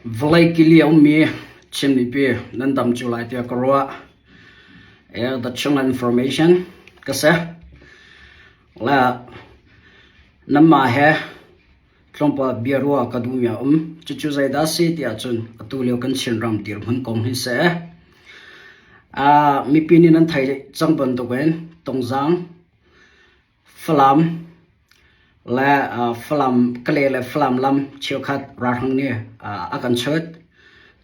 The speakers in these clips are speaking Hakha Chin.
Vawlei kili a ummi Chin mipi nan dam cio lai tiah ka ruah. The Chinland Information ka si. Le nanmah he tlawmpal biaruah ka duhmi a um. Cucu zeidah a si tiah cun atu lio kan Chinram dirhmun kong hi si. Mipi nih nan theih cang bantukin Tungzang Falam le Falam Kale le Falam lam cheukhat ralhrang nih a kan chut.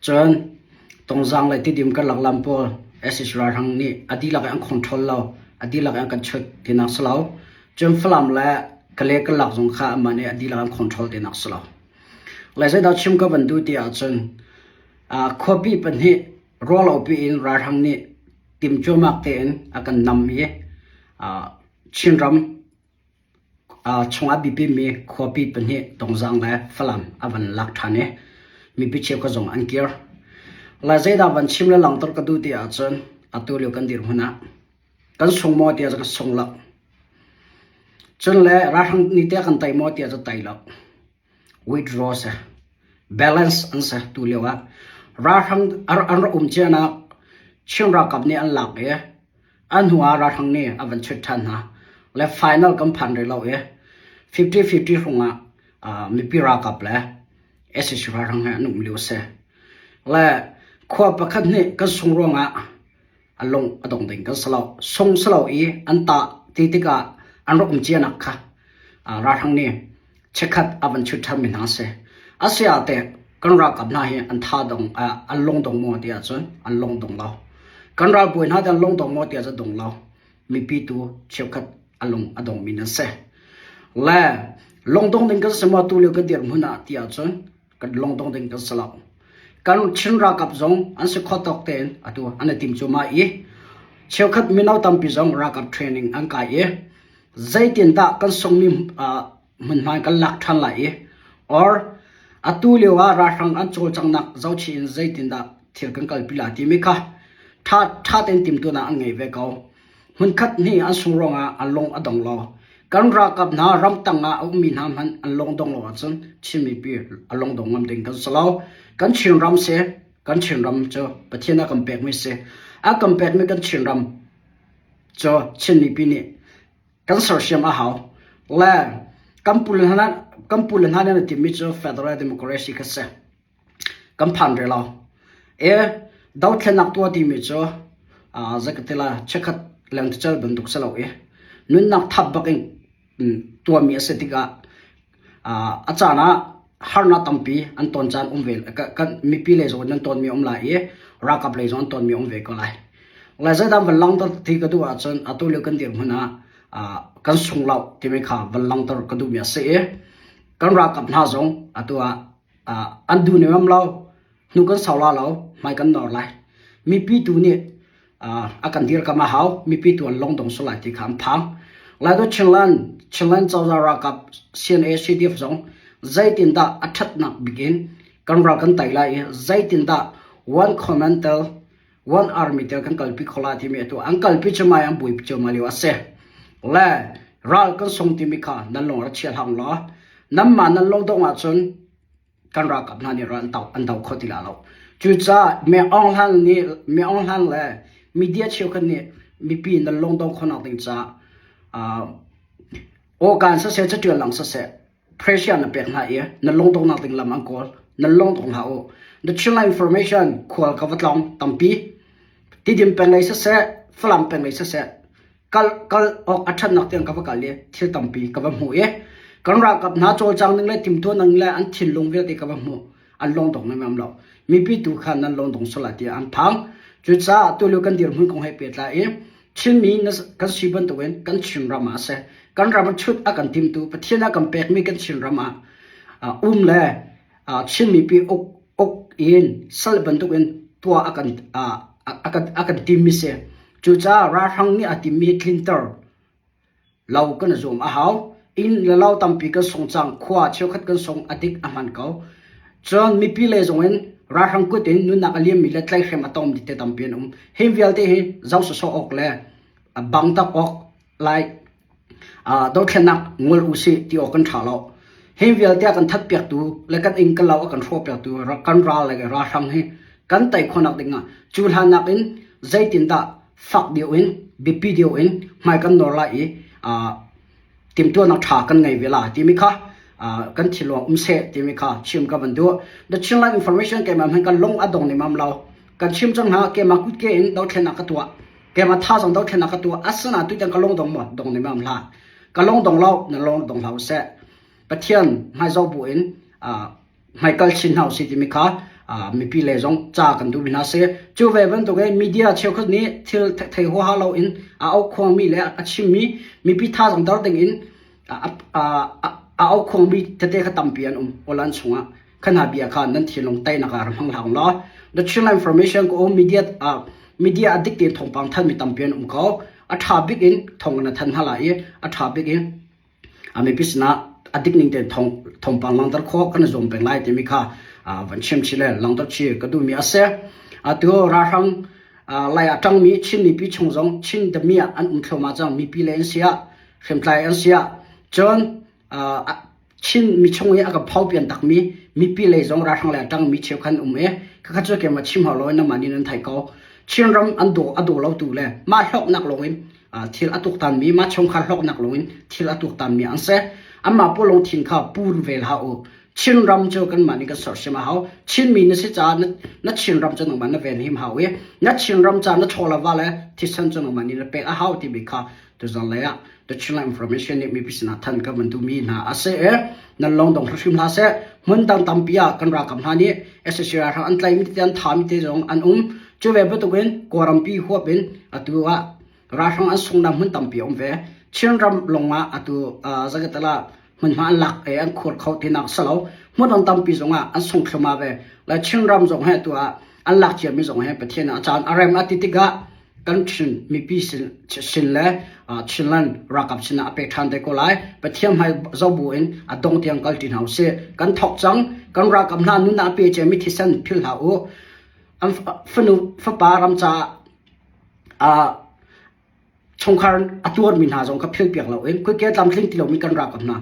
Cun Tongzang le Tidim karlak lam pawl sac ralhrang nih a dihlak in an control lo, a dihlak in an kan chut tinak si lo. Cun Falam le Kale karlak zong kha anmah nih a dihlak an control tinak si lo. Le zeidah chim ka van duh ti ahcun khuapi pahnih ruahlopi in ralhrang nih timhcuahmak tein a kan nam i Chinram chung a biapimi khuapi pahnih Tongzang le Falam a van lak ṭhan i mipi cheukhat zong an kir. Le zeidah van chim le langhter ka duh ti ahcun atu lio kan dirhmun ah kan sung maw tiah kan sung lo. Cun le ralhrang nih teh kan tei maw tiah cu tei lo. Withdraw si. Balance an si tu lio ah. Ralhrang an rak um cianak Chin ralkap nih an lak i a hnu ah ralhrang nih a van chut ṭhan hna. Le final kan phan rih lo i 50-50 hrung ah mipi ralkap le sac ralhrang he an um lio si. Le khua pakhat nih kan sung ruangah a lung a dong ding kan si lo. Sung si lo i an tah ti tikah an rak um cianak kha ralhrang nih chikkhat a van chut ṭhanmi hna si. A si ah teh kan ralkap hna hi an tha dong an lung dong maw ti ahcun an lung dong lo. Kan ralbawi hna an lung dong maw ti ahcun dong lo. Mipi tu cheukhat a lung a dongmi nan si. Le lungdong ding kan si maw tu lio kan dirhmun ah ti ahcun kan lungdong ding kan si lo. Kan Chin ralkap zong an si kho tawk tein atu an i tim cuahmah i cheukhat mino tampi zong ralkap training an kai i zeitindah kan sungmi hmunhma kan lak ṭhan lai i or atu lio ah ralhrang an cawlcanghnak zohchih in zeitindah thil kan kalpi lai timi kha ṭha ṭha tein timhtuahnak an ngei ve ko. Hmunkhat hnih an sung ruangah an lung a dong lo. Kan ralkap hna ramtang ah a ummi hna hmanh an lung dong lo ahcun Chin mipi a lung dong ngam ding kan si lo. Kan Chinram si, kan Chinram cu Pathian a kan pekmi si. A kan pekmi kan Chinram cu Chin mipi nih kan sersiam a hau. Le kan pu le hna kan pu le hna nih an timmi cu federal democracy kha si. Kan phan rih lo. E dothlennak tuah timi cu zakatila chikkhat lengticel bantuk si lo i nunnak thap bak in tuahmi a si tikah a caan ah harnak tampi an ton caan um ve kan mipi lei zong nan tonmi um lai i ralkap lei zong an tonmi um ve ko lai. Le zeidah van langhter ti ka duh ahcun atu lio kan dirhmun ah kan sung lo timi kha van langhter ka duhmi a si i kan ralkap hna zong atu ah an duh ning um lo hnu kan sau la lo hmai kan nor lai. Mipi tu nih a kan dirkam a hau mipi tu an lungdong sual lai ti kha an phang lai do Chinland Chinland cozah ralkap CNA CDF zong zeitindah a ṭhatnak bik in kan ral kan tei lai i zeitindah one command tel one army tel kan kalpi kho lai timi atu an kalpi cumai an buaipi cumai lio a si le ral kan sung timi kha nan lung ra chia hlang law nanmah nan lungdong ahcun kan ralkap hna nih ral an do kho ti la lo. Cucaah Me Aung Hlaing nih Me Aung Hlaing le media cheukhat nih mipi nan lungdong khawhnak ding caah awkaan siseh catial lang siseh pressure na pek hna i na lungdonghnak ding lam an kawl nan lungdong hlah u. The Chinland Information khual ka va tlawng tampi Tidim peng lei siseh Falam peng lei siseh kal kal awk a ṭhatnak tiang ka va kal i thil tampi ka va hmuh i kan ralkap hna cawlcang ning le timtuah ning le an thinlung vialte ka va hmuh an lungdong ngam lo mipi tu kha nan lungdong sual lai tiah an phang cucaah tulio kan dirhmun kong he pehtlai i Chinmi kan si bantukin kan Chinram ah a si kan ram chut a kan timtu Pathian a kan pekmi kan Chinram ah um le Chin mipi uk uk in sal bantukin tuah a kan a kan a kan timmi si Cucaah ralhrang nih a timmi hi tlinter lo kan i zuam a hau. Inn le lo tampi kan sung cang, khua cheukhat kan sung, a dik a hman ko. Cun mipi lei zong in ralhrang kut in nunnak a liammi le tlaihhrem a tongmi te tampi an um. Hi vialte hi zoh sawsawh awk le bang tak awk lai dothlennak ngol usih ti awk kan ṭha lo. Hi vialte a kan thatpiaktu le kan inn kan lo a kan hrawhpiaktu kan ral le ralhrang hi kan tei khawhnak ding ah cu hlan nakin zeitindah fak deuh in biapi deuh in hmai kan nawr lai i timhtuahnak ṭha kan ngei ve la timi kha kan thinlung um seh timi kha chim ka van duh. The Chinland Information keimah hmanh kan lung a dong nemam lo. Kan chim cang hna keimah kutke in dothlennak ka tuah. Keimah thazaang dothlennak ka tuah. Asinain tutan ka lung dong maw? Dong nemam hlah. Ka lung dong lo, na lung dong hlah usih. Pathian hmaizoh bu in hmaikal chin hna usih timi kha mipi le zong ca kan duhmi hna si. Cu ve bantuk in media cheukhat nih thil thei huaha lo in a aukhuangmi le a chimmi mipi thazaang dar ding in a aukhuangmi tete kha tampi an um awlan chungah. Kha hna bia kha nan thinlung teinak ah rak hmang hlah law The Chinland Information ko media media a dik tein thawngpang thanmi tampi an um ko. A ṭha bik in thawng na than hna lai i a ṭha bik in mipi sinah a dik ning tein thawngpang langhter khawh kan i zuam peng lai timi kha van chim chih le langhter chih ka duhmi a si. Atu ralhrang lai ah ṭangmi Chin mipi chung zong Chin dami ah an um thluahmah cang mipi le an si ah hriamtlai an si ah cun Chin mi chung i a ka phopian takmi mipi lei zong ralhrang lei a ṭangmi cheukhat an um i khakha cu keimah chim hau lo in nangmah nih nan theih ko. Chinram an daw a daw lotu le mah hlawknak lawng in thil a tuaktanmi mah chungkhar hlawknak lawng in thil a tuaktanmi an si. Anmah pawl lungthin kha pur ve hlah u. Chinram cu kanmah nih kan sersiam a hau. Chinmi na si caah na Chinram cu nangmah na venhim hau i na Chinram caah na chaw le va le thisen cu nangmah nih na pek a hau timi kha tuzan lei ah The Chinland Information nih mipi sinah than ka van duhmi hna a si i nan lawng dong hrim hlah seh. Hmun dang tampi ah kan ralkap hna nih SAC ralhrang an tlaihmi tete an thami te zong an um. Cu ve bantukin Kawlrampi huap in atu ah ralhrang an sunghnak hmun tampi a um ve. Chinram lawng ah atu zakatala hmunhma an lak i an khur kho tinak si lo. Hmun dang tampi zong ah an sung thluahmah ve. Le Chinram zong he atu ah an lak ciami zong he Pathian ah a caan a rem a ti tikah kan Chin mipi sin, sin le Chinland ralkap sinah a pek ṭhan te ko lai. Pathian hmai zoh bu in a dong tiang kal ṭi hna usih. Kan thawk cang. Kan ralkap hna nunnak a pe ciami thisen philh hlah u. An fanu fapa ram caah chungkhar a tuarmi hna zong kha philhpiak loin kuitke tlamtling ti lomi kan ralkap hna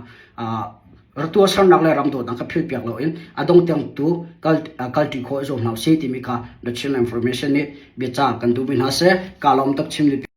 ratuasarnak le ramdawtnak kha philhpiak loin a dong tiang tu kal kalṭi khawh i zuam hna usih timi kha The Chin Information nih biaca kan duhmi hna si. Ka lawm tuk Chin mipi.